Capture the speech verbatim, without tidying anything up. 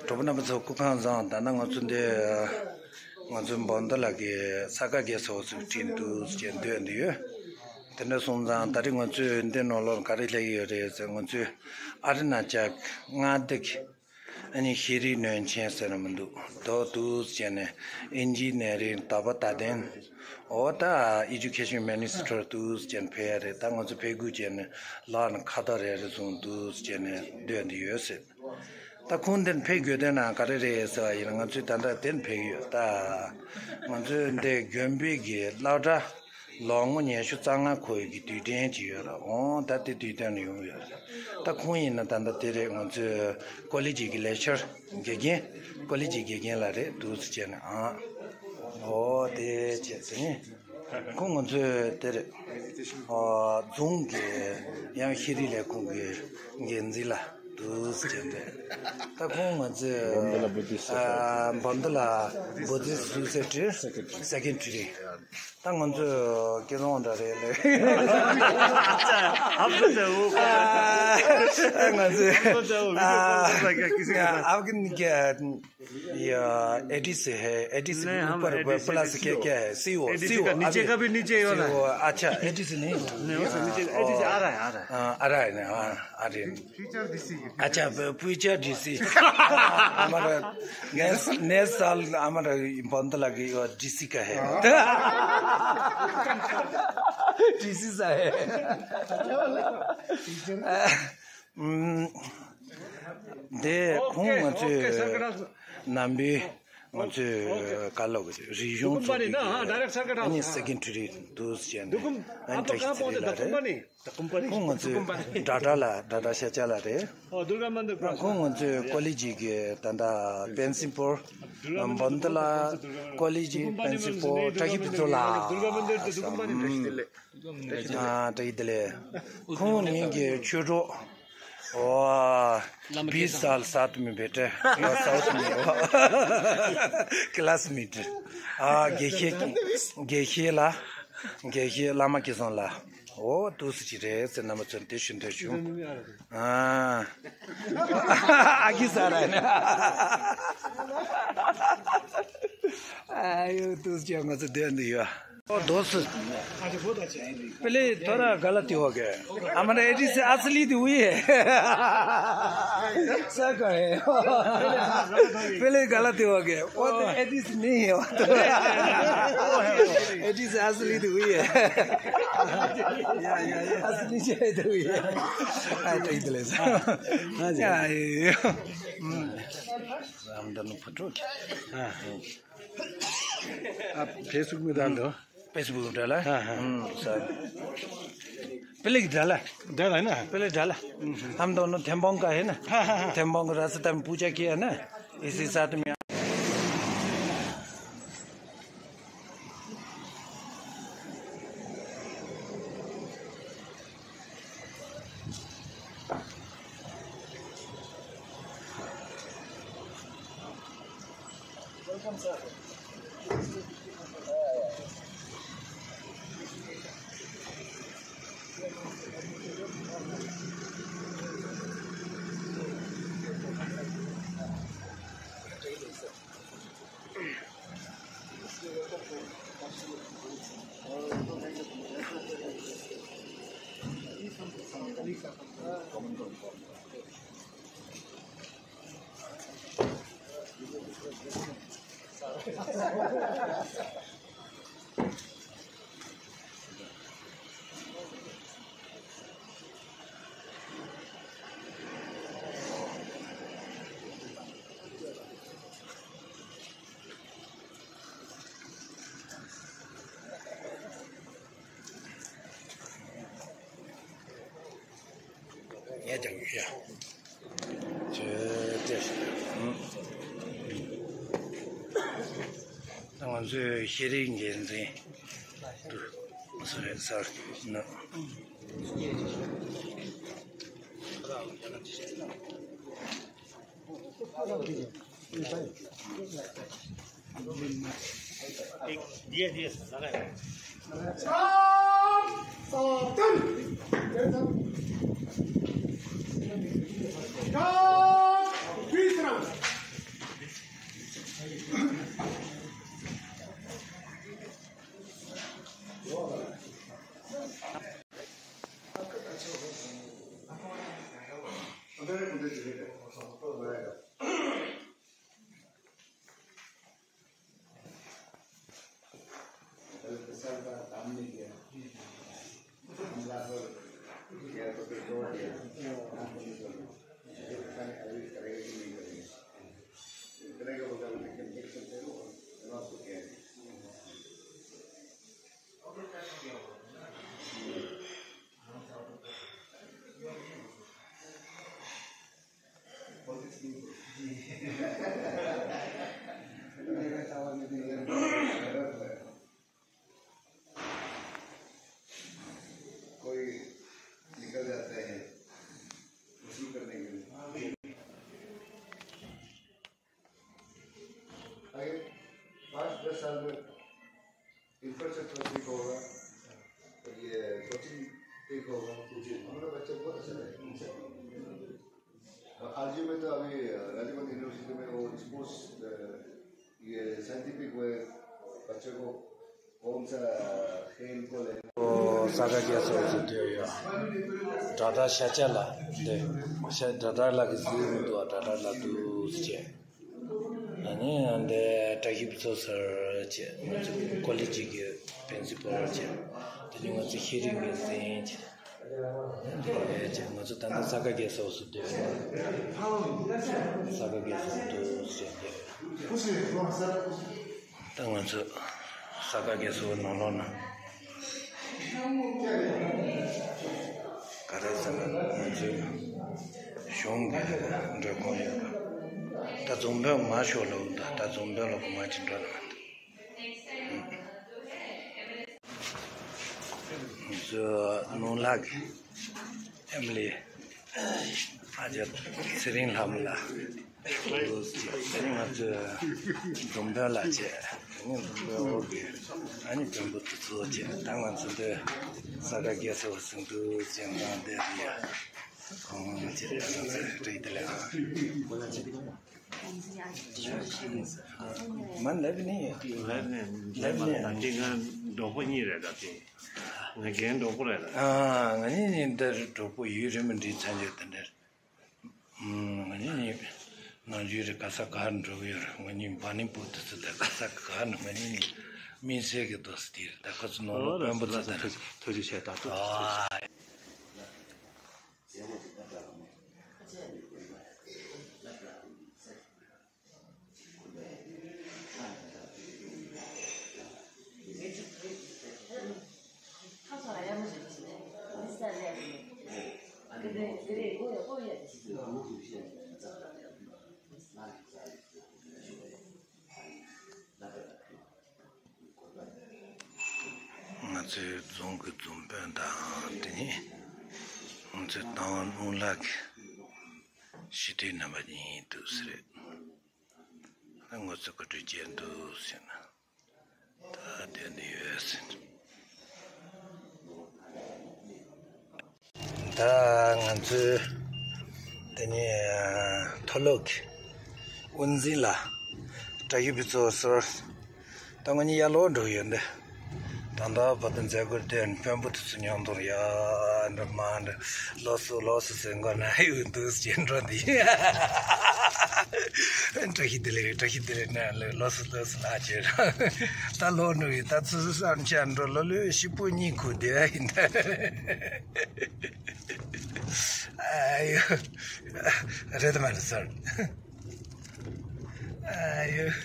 གྲོགས་པོ་རྣམ་པ་ཚོ་སྐུ་ཁམས་བཟང་། ད་ནང་ང་ཚོ་འདི་ང་ཚོའི་འབོམ་སྡེ་ལ་གི་ས་ག་གེ་སོགས་སུ་ཁྲིད་འདུག་ཅེས་འདོད་འདི་ཡོད། དེ་འདྲ་སོང་ཙང་ད་རེས་ང་ཚོས་འདི་ནང་ལོགས་ག་རེ་ལྷག་ཡོད་རེད་ཟེར། ང་ཚོས་ཨ་རི་ན་ཅག་མངའ་སྡེ་གི་ཨ་ནི་ཤེས་རིག་བློན་ཆེན་ཟེར་ན་མི་འདུག་དོ་འདུག་ཅེས་ནས་ཨིན་ཇིའི་ནས་རིང་དག་པ་ད་དན་འོ་ད་Education Minister་འདུག་ཅེས་ཕེབས་ཡ་རེད། ད་ང་ཚོ་ཕེབས་དགོས་ཅེས་ནས་ལག་ན་ཁ་བཏགས་རེ་རེ་བཟུང་འདུག་ཅེས་ནས་སྡོད་འདི་ཡོད་ཟེར། ད་ཁོང་འདིར་ཕེབས་དགོས་དོན་ན་ག་རེ་རེད་ཟེར་བ་ཡིན་ན། ང་ཚོས་ད་ལྟ་འདིར་ཕེབས་ཀྱི་ཡོད། ད་ང་ཚོས་འདི་དགོན་པའི་གི་སློབ་གྲྭ་ལོ་ངོ་ཉི་ཤུ་རྩ་ལྔ་འཁོར་བའི་གི་དུས་དྲན་ཅིག་ཡོད་ར། འོང་ད་དེ་དུས་སྟོན་ཡོང་ཡོད་ར། ད་ཁོང་ཡིན་ན་ད་ལྟ་དེ་རེད། ང་ཚོའི་ཀོ་ལེ་ཇི་གི་ལེག་ཅར་དགེ་རྒན་ཀོ་ལེ་ཇི་དགེ་རྒན་ལགས་རེད། འདུག་སེ་བྱས་ནས་ཨང་། འོ་དེ་བྱས་ཟིན། ཁོང་ང་ཚོའི་དེ་རེད། ཨ་རྫོང་གི་ཡང་ཤེས་རིག་ལས་ཁུངས་ཀྱི་འགན་འཛིན་ལགས་འདུག་སེ་བྱས་རེད། ད་ཁོང་ང་ཚོའི་འབོམ་སྡེ་ལ་བུ་དྷིསི་ཨ་འབོམ་སྡེ་ལ་བུ་དྷིསི་སོ་སའི་ཊི་སེ་ཀེ་རེ་ཊི་རི། ད་ང་ཚོའི་སྐལ་བཟང་འདྲ་རེད་ལེ། ཨ་ང་ཚོའི་ཨ་ཨབ་གྷན་གྱི་ཡ་ཨེ་ཌི་སི་ཧེ། ཨེ་ཌི་སི་གི་ཨུ་པར་པ་ལ་སི་ཀྱ་ཀྱ་ཧེ། སི་ཨོ། ཨེ་ཌི་སི་སི་ཨོ་ག་ནི་ཨ་ཅེ་རེ་ཀ་བི་ནི་ཅེ་ཡོད་ན། སི་ཨོ། ཨ་ཆ་ཨེ་ཌི་སི་ནི། ནི་ཨོ་སི་ནི་ཅེ་ཨེ་ཌི་སི་ཨ་ར་ཨ་ར། ཨ་ར་ནི་ཨ་ཨ་རེ། ཨ་ཆ་ཕུ་ཅར་ཌི་སི། ཨ་མ་ར་ནེ་ནེ་སལ་ཨ་མ་ར་བོན་ད་ལ་གི་ཡོ་ཌི་སི་ཀ་ཧེ། ཌི་སི་ས་ཧེ། ཨམ། དེ་ཁོང་ང་ཚོས་ནམ་པའི་ང་ཚོས་ག་ལོག་རིག་གཞུང་ཚོགས་པའི་ཨ་ནི་སེ་ཀེ་རེ་ཊི་རི་འདུག་སེ་བྱས་ནས་ཨ་ནི་བཀྲ་ཤིས་ཚེ་རིང་ལགས་རེད། ཁོང་ང་ཚོས་ཌ་ཌ་ལགས། ཌ་ཌ་ཤཱཀྱ་ལགས་རེད། ཁོང་ང་ཚོས་ཀོ་ལེ་ཇི་གི་ད་ལྟ་པིན་སི་པལ་བོན་ད་ལ་ཀོ་ལེ་ཇི་པིན་སི་པལ་བཀྲ་ཤིས་ཕུན་ཚོགས་ལགས། ཨ་བཀྲ་ཤིས་བདེ་ལེགས། ཁོང་ངེད་ཀྱི་ཆོས་གྲོགས། ཨོ། བི་སལ་སཱ་ཏུ་མི་བེ་ཏྲེ། ཨོ་སཱ་ཏུ་མི་ཨོ། ཀི་ལཱ་སི་མེ་ཊི། ཨ་དགེ་བཤེས་དགེ་བཤེས་ལགས། དགེ་བཤེས་བླ་མ་སྐལ་བཟང་ལགས། ཨོ་འདུག་སེ་ཅིག་རེད་ཟེར། རྣམ་པ་ཚོར་འདི་ཞུ་འདོད་བྱུང་། ཨ། ཨ་ཀི་ས་ར་ནི། ཨ་ཡོ་འདུག་སེ་ང་ཚོ་སྡོད་འདི་ཡོད། ཨོ་འདུག་སེ། पहले थोड़ा गलती हो गया। हमारा एडिस असली तो हुई है। सर का है। पहले गलती हो गया। वो तो एडिस नहीं है, वो तो। एडिस असली तो हुई है। या, या, या। असली से तो हुई है। हाँ, तो इधर ले जा। हाँ जी। या, ये, ये। हम्म। रामधनु फोटो। हाँ। आप Facebook में डाल दो। Facebook में डाला है? हाँ, हाँ। हम्म, सर। पहले ही डाला है? डाला है ना? पहले डाला। हम्म, हम्म। हम दोनों थेम्बोंग का है ना? हाँ, हाँ, हाँ। थेम्बोंग रास्ता में पूजा किया ना, इसी साथ में। ངས་ཀྱང་ཡོད་ཡ། ཅེས་ཏེ། ང་ཚོའི་ཤེས་རིག་འགན་འཛིན་དུ་སོ་རེད་ཟེར་ནི། साल में इंफ्रास्ट्रक्चर ठीक होगा, ये कोचिंग ठीक होगा, हम लोग बच्चे बहुत अच्छा रहेगा। और आरजीयू में तो अभी राजीव गांधी यूनिवर्सिटी में वो स्पोर्ट्स, ये साइंटिफिक वे बच्चों को कौन सा खेल को लेना। ཨོ། ས་ག་རྒྱལ་ཚོགས་སུ་སྡོད་ཡོད། དྲ་གྲགས་ཤ་ཆ་ལ་འདི་ཤ་དྲ་གྲགས་ལ་གི་ཟིག་མི་འདུག་དྲ་གྲགས་ལ་འདུག་ཅེས། ཨ་ནི་འདི་བཀྲ་ཤིས་ཕུན་ཚོགས་ཟེར་ཅེས། ང་ཚོ་ཀོ་ལེ་ཇི་གི་པྲིན་སི་པལ་ཅེས། དེ་ནི་ང་ཚོ་ཤེས་རིག་གི་འཛིན་ཅེས། འདི་ཅེས་ང་ཚོ་ད་ལྟ་ས་ག་རྒྱལ་ཚོགས་སུ་སྡོད་ཡོད། ས་ག་རྒྱལ་ཚོགས་སུ་སྡོད་ཅེས། ད་ང་ཚོ་ས་ག་རྒྱལ་ཚོགས་ནང་ལོགས་ན། ག་རེ་ཟེར་ན་ང་ཚོའི་གཞུང་གི་འགྲོ་ཁོང་ཡོད་པ། ད་འཛོམས་དཔོན་མ་ཤོག་ལོག་ད་ད་འཛོམས་དཔོན་ལོག་མ་ཅིག་འགྲོ་ན་མི་འདུག་ང་ཚོ་ནོར་ལྷ་གི་ཨེམ་ལི་ཨ་ཅག་ཚེ་རིང་ལྷ་མོ་ལགས། ཨ་ནི་ང་ཚོས་འཛོམས་དཔོན་ལགས་བྱས། ཨ་ནི་འཛོམས་དཔོན་འོག་གི་ཨ་ནི་དཔོན་པོ་དེ་ཚོ་བྱས། ད་ང་ཚོ་འདི་ས་ག་རྒྱལ་ཚོགས་སུ་འདུག་ཅེས་འདང་བསྡད་རེད་ཡ། ཁོང་ཚོས་ད་ང་ཚོ་བཀྲ་ཤིས་བདེ་ལེགས། མ་ལབ་ནི་ཡ། ལབ་ནི་ལབ་ནི་ད་དེ་ང་གྲོགས་པོ་གཉིས་རེད། ད་དེ་ང་རྒན་གྲོགས་པོ་རེད། ད་ཨ་ང་གཉིས་གཉིས་འདིར་གྲོགས་པོ་ཡུན་རིང་མིན་འདྲའི་ཆ་འཇོག་དེ་འདྲ། ང་གཉིས་གཉིས་ནམ་རྒྱུན་རེ་ག་ས་གར་འགྲོ་གི་ཡོད་རེད། ང་གཉིས་འབར་ལིན་སྦུག་དུ་ཚུད་དེ་ག་ས་གར་ནས་ང་གཉིས་གཉིས་དམིགས་བསལ་གྱི་ཏོག་ཙམ་དེ་རེད། ད་ཁོ་ཚོ་ནང་ལོགས་དཔོན་པོ་ཚོ་དང་ཐུགས་རྗེ་ཆེ། ད་ཐུགས་རྗེ་ཆེ། ཨ། ང་ཚོའི་རྫོང་གི་རྫོང་དཔོན་དང་དེ་ནས་ང་ཚོའི་ཏང་ཨུ་ལགས་ཀྱི་ཕྱི་དྲིལ་རྣམ་པ་གཉིས་འདུག་ཟེར་རེད། ང་ཚོ་ག་དུས་མཇལ་འདུག་ཟེར་ན། ད་དེ་འདི་ཡོད་ཟེར། ད་ང་ཚོའི་དེ་ནས་མཐོ་སློབ་ཀྱི་དབུ་འཛིན་ལགས་བཀྲ་ཤིས་ཕུན་ཚོགས་ཟེར། ད་ང་གཉིས་ཡར་ལོག་འགྲོ་གི་ཡོད་འདི། ད་ལྟ་བར་དུ་མཛད་སྒོ་དེ་དཔོན་པོ་དེ་ཚོ་མཉམ་དུ་ཡར་འགྲོ་མར་འགྲོ། ལོགས་སུ་ལོགས་སུ་ཟེར་མགོ་ན་ཡུག་འདུག་ཅེས་འགྲོ་འདི། བཀྲ་ཤིས་བདེ་ལེགས། བཀྲ་ཤིས་བདེ་ལེགས་ན་ལོགས་སུ་ལོགས་སུ་ལ་ཅེས། ད་ལོག་འགྲོ་གི། ད་ཚུར་བསམ་འཆར་འགྲོ། ལོ་ལོས་ཤི་པོ་གཉིད་ཁུག་བསྡད་ཡིན་ད། ཨ་ཡོ། རེད་མ་རེད་ཟེར། ཨ་ཡོ།